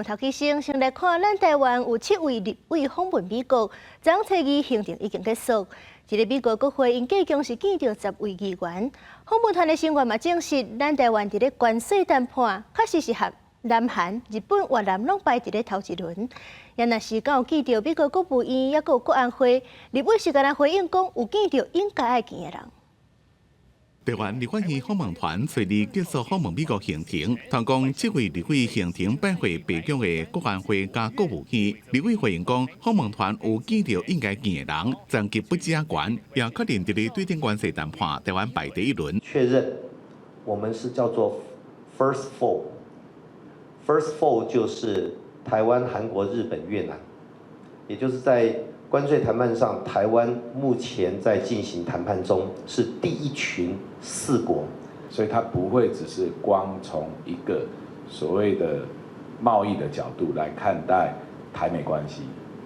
頭起先，先來看咱台灣有七位立委訪問美國，昨初二行程已經結束。這个美國國會𪜶計共是見著10位議員，訪問團的成員嘛證實，咱台灣佇咧關稅談判確實是和南韓、日本、越南攏排佇咧頭一輪。也若是敢有見著美國國務院，抑閣有國安會，立委是敢若回應講有見著應該愛見的人。台灣立法院訪問團隨利結束訪問美國行程，團共七位立委行程拜會白宮的國安會佮國務院。立委回應講，訪問團有見著應該見的人，層級不只懸，也確認佇咧對等關稅談判，台灣排第一輪。確認，我們是叫做 First Four，First Four 就是台灣、韓國、日本、越南，也就是在關稅談判上，台灣目前在進行談判中，是第一群四國，所以它不會只是光從一個所謂的貿易的角度來看待台美關係，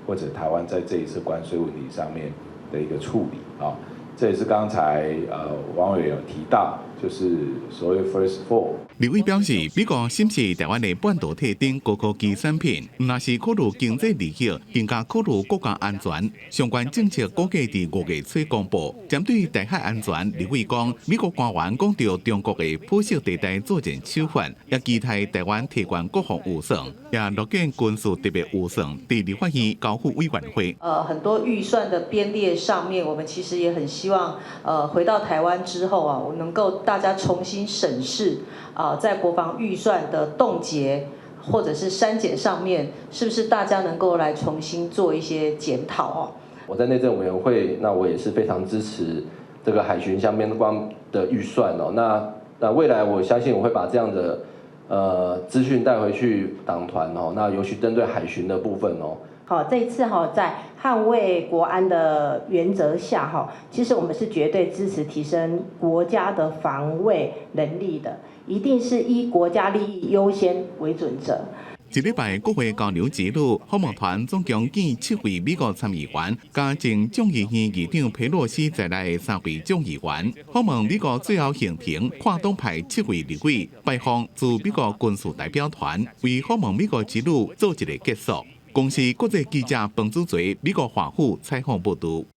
或者台灣在這一次關稅問題上面的一個處理啊。這也是剛才王委員有提到，就是所謂 First Four。立委表示，美國審視台灣的半導體等高科技產品，毋但是考慮經濟利益，更加考慮國家安全。相關政策估計佇5月初公布。針對台海安全，立委講，美國官員講著中國會灰色地帶作戰手法，也期待台灣提懸國防預算，也樂見軍事特別預算佇立法院交付委員會。很多預算的編列上面，我們其實也很希望，回到台灣之後啊，我能夠大家重新審視啊，在國防預算的凍結或者是刪減上面，是不是大家能夠來重新做一些檢討哦？我在內政委員會，那我也是非常支持這個海巡相關的預算哦。那未來我相信我會把這樣的資訊帶回去黨團哦。那尤其針對海巡的部分哦。好，這一次哈，在捍衛國安的原則下哈，其實我們是絕對支持提升國家的防衛能力的，一定是以國家利益優先為準則。這禮拜國會交流之旅，訪問團總共見七位美國參議員，加前眾議院議長佩洛西在內的三位眾議員。訪問美國最後行程，跨黨派七位立委拜訪駐美國軍事代表團，為訪問美國之旅做一個結束。公視國際記者彭祖澤美國華府採訪報導。